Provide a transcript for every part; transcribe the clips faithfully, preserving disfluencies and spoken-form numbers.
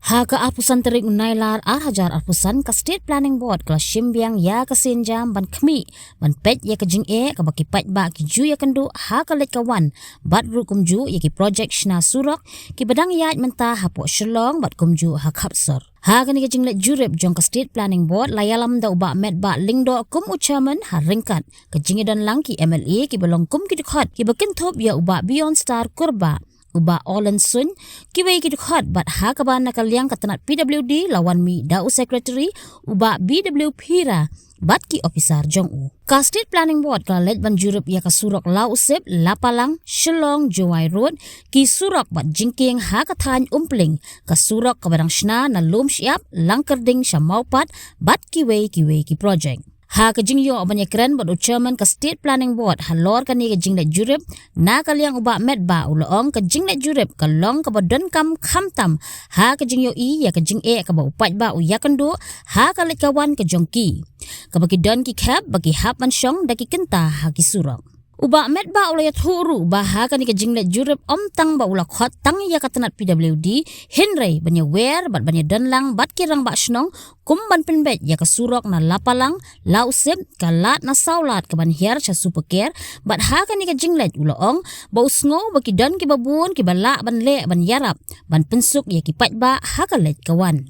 Ha ka arphew san tarik u Nailar ar hajar arphew san, ka State Planning Board ka la shim biang ïa ka sienjam ban khmih ban peit ïa ka jingeh kaba ki paidbah ki ju ïakynduh ha ka leit ka wan, bad ruh kumjuh ïa ki projek shna surok kiba dang ïaid mynta hapoh Shillong bad kumjuh ha Khapsor. Ha kane ka jingleit jurip jong ka State Planning Board la ïalam da u Bah Metbah Lyngdoh kum u chairman, ha ryngkat ka jingïadon lang ki M L A kiba long kum ki dkhot kiba kynthup ïa u Bah Beyond Star Kurbah, u Bah Olen Suin, kiwei ki dkhot, bad ha kaba na ka liang ka tnat P W D la wan mih da u secretary, u Bah B W Phira, bad ki ophisar jong u. Ka State Planning Board ka la leit ban jurip ïa ka surok Lawsip, Lapalang, Shillong, Jowai Road, ki surok bad jingkieng ha ka thaiñ Umpling, ka surok kaba dang shna na Lumshyiap, Langkyrding sha Mawpat, bad kiwei kiwei ki projek. Ha ka jingïoh ban ïakren bad u chairman ka State Planning Board halor kane ka jingleit jurip, na ka liang u Bah Metbah u la ong ka jingleit jurip ka long kaba donkam khamtam ha ka jingïohi ïa ka jingeh kaba u paidbah u ïakynduh ha ka leit ka wan ka jong ki, kaba ki don ki khep ba ki hap ban shong da ki kynta ha ki surok. U Bah Metbah u la ïathuh ruh ba ha kane ka jingleit jurip ym tang ba u la khot tang ïa ka tnat P W D, hynrei ban ïawer bad ban ïadon lang bad ki rangbah shnong kum ban pynbeit ïa ka surok na Lapalang, Lawsip, ka lad na Sawlad kaban hiar sha Supercare, bad ha kane ka jingleit u la ong ba u sngew ba ki don kiba bun kiba lah ban leh ban ïarap ban pynsuk ïa ki paidbah ha ka leit ka wan.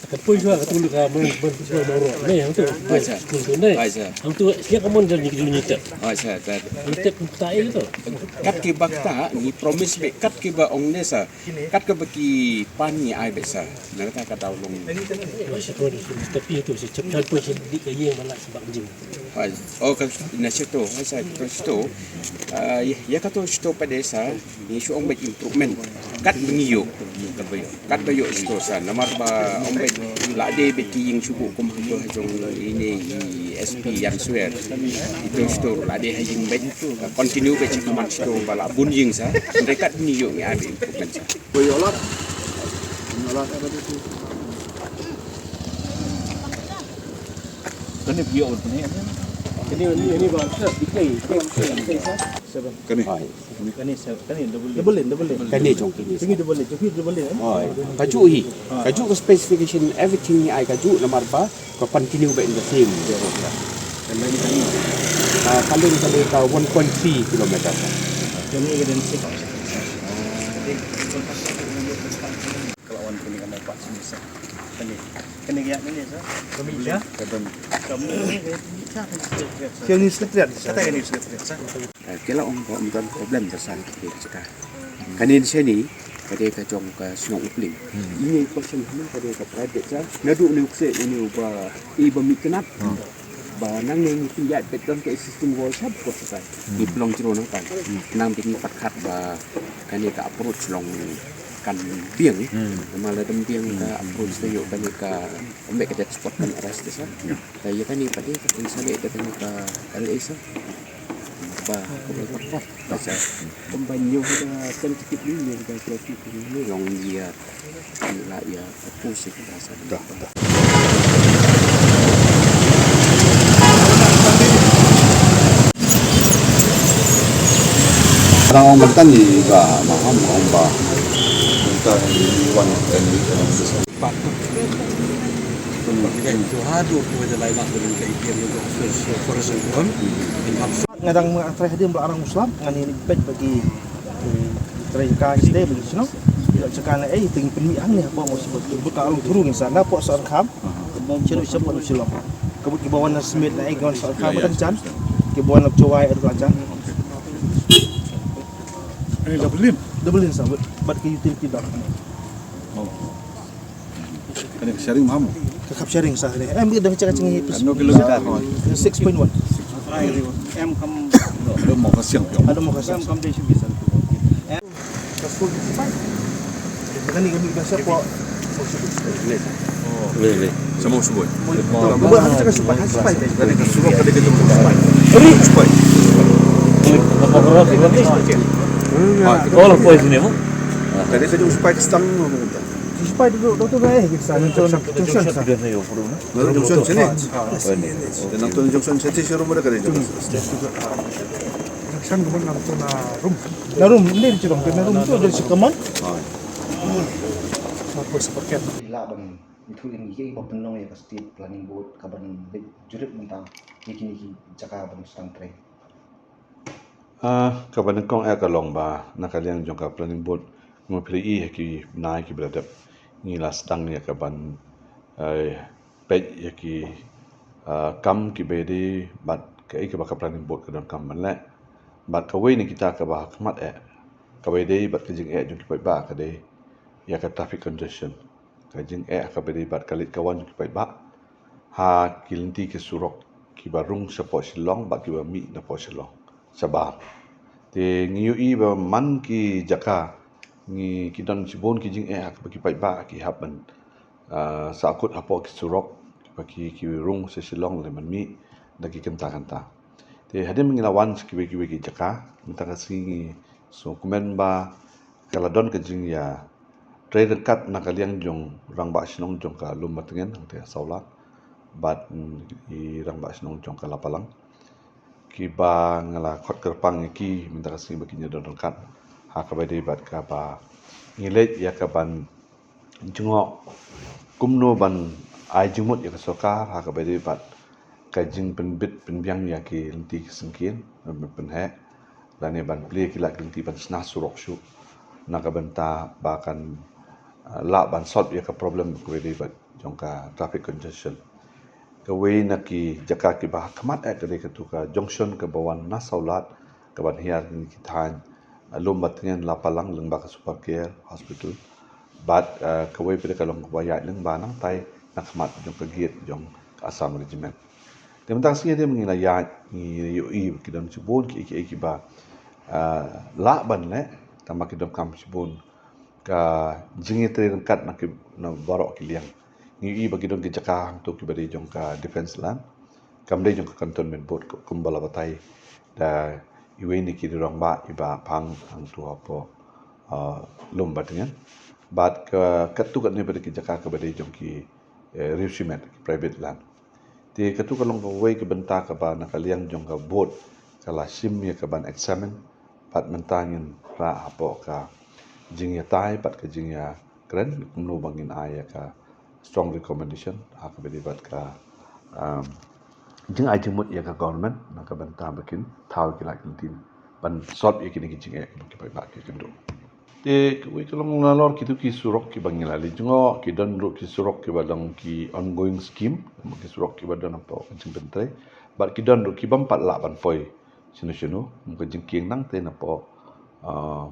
Ka poi jua ka tu ka mon ban tu ma ro. Nei, hang tu. Oi, sir. Tu tu nei. Oi, sir. Hang tu sia ka mon dan ni tu ni tu. Oi, sir, sir. Ni tu ku ta e tu. Kat ki bak ta ni promise be kat ki ba ong ne, sir. Kat ki ba ki pan ni ai be, sir. Na ka ka daw long. Wa si ko ni si tapi tu si chap chan poi si di ka ye ma la si bak jing. Oi, oh ka na si tu, oi, sir, tu si tu. Ah, ya, ya ka tu si tu pa de, sir. Ngi shu ong bad improvement. Kat ba ngi ïoh. Kat ba ïoh. Kat ba ïoh shuh sa. Namar ba ong bad la dei bad ki ïing shuh kum hangto ha jong ine i S P Ïan Swer. Ito shuh la dei ha ïing bad, uh, continue bad sha ka mat shuh ba la bun ïing sa. Hynrei kat ba ngi ïoh ngi ai bad improvement sa. Ba ïoh la. Ïoh la. Kane ba ïoh kane. Kane ni ni ba sa di kai kai kai sa. Seven. Kane. Kane sa, kane double lane. Double lane, double lane. Kane jong kine. Kane double lane, jong kine double lane, eh? Oi, kajuh hi. Ah. Kajuh ka specification, everything ni ai kajuh namar ba ka continue ba in the same road. Ka lane kane ka one point three kilometer. Kane ka density. Ka la wan kane ka Mawpat sini sa. Kane. Kane ka ïa kane sa. Kami sa. Kami sa. Kane slip red sa. Kata kane slip red sa. Eh, ki la ong ba ym don problem da san ki ki jaka. Kane shane ka dei ka jong ka shnong Uplink. Hmm. Ine i portion hane ka dei ka private sa. Naduh ne u kseh ine uba i ba mih kynat. Hmm. Ba nangne ngi pynjah bet don ka existing wall sa ba ko sa. Hmm. Ngi pynlong jrong nangta. Hmm. Nang ba ngi pat khat ba kane ka approach long kan biang. Hmm. Namar lada ym biang ka approach te ïoh kane ka, ym bad ka dead spot kan arrest sa. Hmm. Te ïa kane pat ïa ka pynsalia da kane ka L A sa. Ba ka ba ka ba sa. Kumba ñiew ha ka tentative ni, ñiew ha ka tentative ni, long ïa la ïa ka pus ïa ka sa. Da, da. Rang ong bentan ni ba maham ong ba. Bentan ni wan tadi. Nga dang ma trai hadien ba la arang u slap, ngan ïa peit ba ki, eh, trai ka sdei ba ki shnong. Ïa jaka na ei te ngi pynmih hangne hapoh Mawsynram. Bad ka long through ngin sa na poh Sohryngkham. Sha ruh sha poh Shillong. Ka bad kiba wan na Smit na ei ki wan Sohryngkham ba dang jan. Kiba wan na Jowai ruh la jan. Double lane. Double lane sa bad, bad ka utility dock. Kane ka sharing maham. Ka khap sharing sa kane. Em, kita baca kacang ni. Ano kilometer? Six point one. Em kam. Ada mau kasih. Ada mau kasih. Em kam dia sih bisa. Em. Ka school principal. Kane ka biasa ko. Leh, leh. Sama usboi. Buat hanya cakap supai, supai. Kane ka supai, kane ka supai. Supai. Oh, supai sini mo. Kane ka supai ka stang mo. Supai dulu, dulu tu eh, kita sana tu nak junction sa. Baru junction sini. Dan nang tu junction sini, sini rumah dekat junction. Junction kemana nang tu na room? Na room, ni di Shillong, na room tu dari Sikaman. Ah. Bad sa pyrkhat. Lah ban ïathuh ïa ngi ïa ba pynlong ïa ka State Planning Board ka ban leit jurip mynta ïa kine ki jaka ban sdang trei. Ah, kaba nyngkong eh ka long ba na ka liang jong ka Planning Board, nga phi la i ha ki bnai kiba la dep ngi la sdang ïa ka ban, eh, peit ïa ki, ah, kam kiba dei bad kaei kaba ka Planning Board ka donkam ban leh. Bad kawei na kita kaba ha khmat eh kaba dei bad ka jingeh jong ki paidbah ka dei ïa ka traffic congestion. Ka jingeh kaba dei bad ka leit ka wan jong ki paidbah ha ki lynti ki surok kiba rung shapoh Shillong bad kiba mih napoh Shillong shabar. Te ngi ïohi ba man ki jaka ngi, ki don shibun ki jingeh ha kaba ki paidbah ki hap ban, ah, sahkut hapoh ki surok kiba ki, ki rung sha Shillong lane ban mih da ki kynta kynta. Te hadien ba ngi la wan sha kiwei kiwei ki jaka mynta ka sngi ngi sngewkmen ba ka la don ka jingïa trei ryngkat na ka liang jong rangbah shnong jong ka Lumbatngen hangtei ha Sawlad bad, mm, i rangbah shnong jong ka Lapalang, kiba nga la khot kyrpang ïa ki mynta ka sngi ba kin ïa don ryngkat ha kaba dei bad kaba ngi leit ïa ka ban jngoh kumno ban ai jingmut ïa ka sorkar ha kaba dei bad ka jingpynbit pynbiang ïa ki lynti ki syngkien ban pynheh lane ban plie ki lad ki lynti ban shna surok shuh na ka bynta ba kan, ah, lah ban solve ïa ka problem kaba dei bad jong ka traffic congestion. Kawei na ki jaka kiba ha khmat eh ka dei katu ka junction kaba wan na Sawlad ka ban hiar ki thaiñ, ah, Lumbatngen, Lapalang lyngba ka Super Care Hospital. Bad, ah, kawei pat ka long kaba ïaid lyngba nangtai na khmat jong ka gate jong ka Assam Regiment. Te mynta ka sngi hadien ba ngi la ïaid ngi ïohi ba ki don shibun kiei kiei kiba, ah, lah ban leh tangba ki donkam shibun ka jingïatrei ryngkat na ki, na baroh ki liang. Ngi ïohi ba ki don ki jaka hangto kiba dei jong ka defence land, kam dei jong ka Cantonment Board, kumba la batai da iwei na ki rangbah iba phang hangto hapoh, ah, Lumbatngen. Bad ka, katu kane pat ki jaka kaba dei jong ki, eh, riewshimet, ki private land. Te katu ka long kawei ka bynta kaba na ka liang jong ka board ka la shim ïa ka ban examine bad mynta ngin rah hapoh ka jingïatai bad ka jingïakren kumno ba ngin ai ïa ka strong recommendation ha kaba dei bad ka, um, jingai jingmut ïa ka government na ka bynta ba kin thaw ki lad ki lynti ban solve ïa kine ki jingeh ba ki paidbah ki kynduh. Te kawei ka long nalor kitu ki surok kiba ngi la leit jngoh, ki don ruh ki surok kiba long ki ongoing scheme, ki surok kiba don hapoh ka jingpyntrei bad ki don ruh ki bym pat lah ban poi shano shano, ka jingkieng nangtei napoh, ah,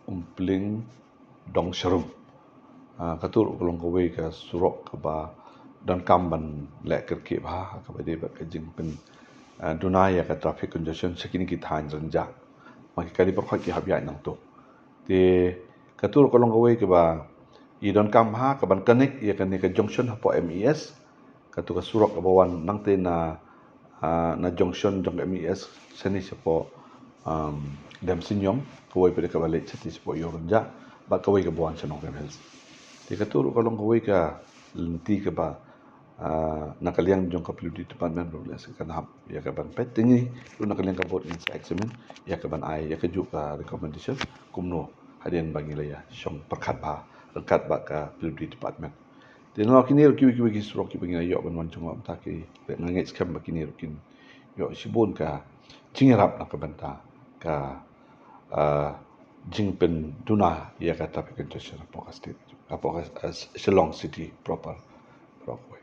Umpling Dongsharum. Ah, katu ruh ka long kawei ka surok kaba donkam ban leh kyrkieh bha ha kaba dei bad ka jingpyn, ah, duna ïa ka traffic congestion sha kine ki thaiñ rynjah. Ma ki kali pyrkhat ki hap ïaid nangto. Te katu ruh ka long kawei kaba i donkam bha ka ban connect ïa kane ka junction hapoh M E S. Katu ka surok kaba wan nangtei na, ah, na junction jong M E S shane shapoh, um, Demsiniong, kawei pat kaba leit shane shapoh Ïew Rynjah bad kawei kaba wan sha Nongkrem Hills. Te katu ruh ka long kawei ka lynti kaba, ah, na ka liang jong ka P W D department ruh leh sa kan hap ïa ka ban peit, te ngi ruh na ka liang ka board ngin sa examine ïa ka ban ai ïa kajuh ka recommendation kumno hadien ba ngi la ïa shong pyrkhat bha ryngkat bad ka P W D department. Te nalor kine ruh kiwei kiwei ki surok kiba ngi la ïoh ban wan jngoh mynta ki, nga ngeit skhem ba kine ruh kin ïoh shibun ka jingïarap na ka bynta ka, ah, jingpynduna ïa ka traffic congestion hapoh ka state, hapoh ka, ah, Shillong city proper. Proper.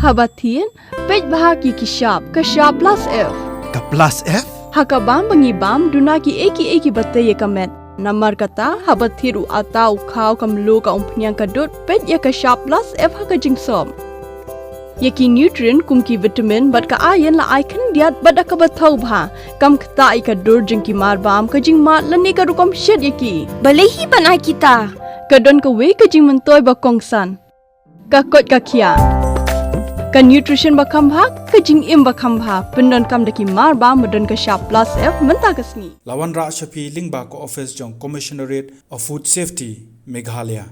Haba thied, peit bha ki ki shap, ka shap plus F. Ka plus F? Ha ka bam ba ngi bam, duna kiei kiei kiba tei ïa ka met. Namar kata, haba thied u atta, u khaw, ka mluh, ka umphniang, ka dud, peit ïa ka shap plus F ha ka jingsop. Ïa ki nutrient kum ki vitamin bad ka iron la ai khyndiat bad da kaba thaw bha. Kam ktah ïa ka dur jong ki mar bam, ka jingmad lane ka rukom shet ïa ki. Balei hi ban ai kita? Ka don kawei ka jingmyntoi ba kongsan. Ka koit ka khiah. Ka nutrition ba kham bha, ka jingim ba kham bha. Pyndonkam da ki mar bam ba don ka shap plus F mynta ka sngi. La wanrah sha phi lyngba ka office jong Commissionerate of Food Safety, Meghalaya.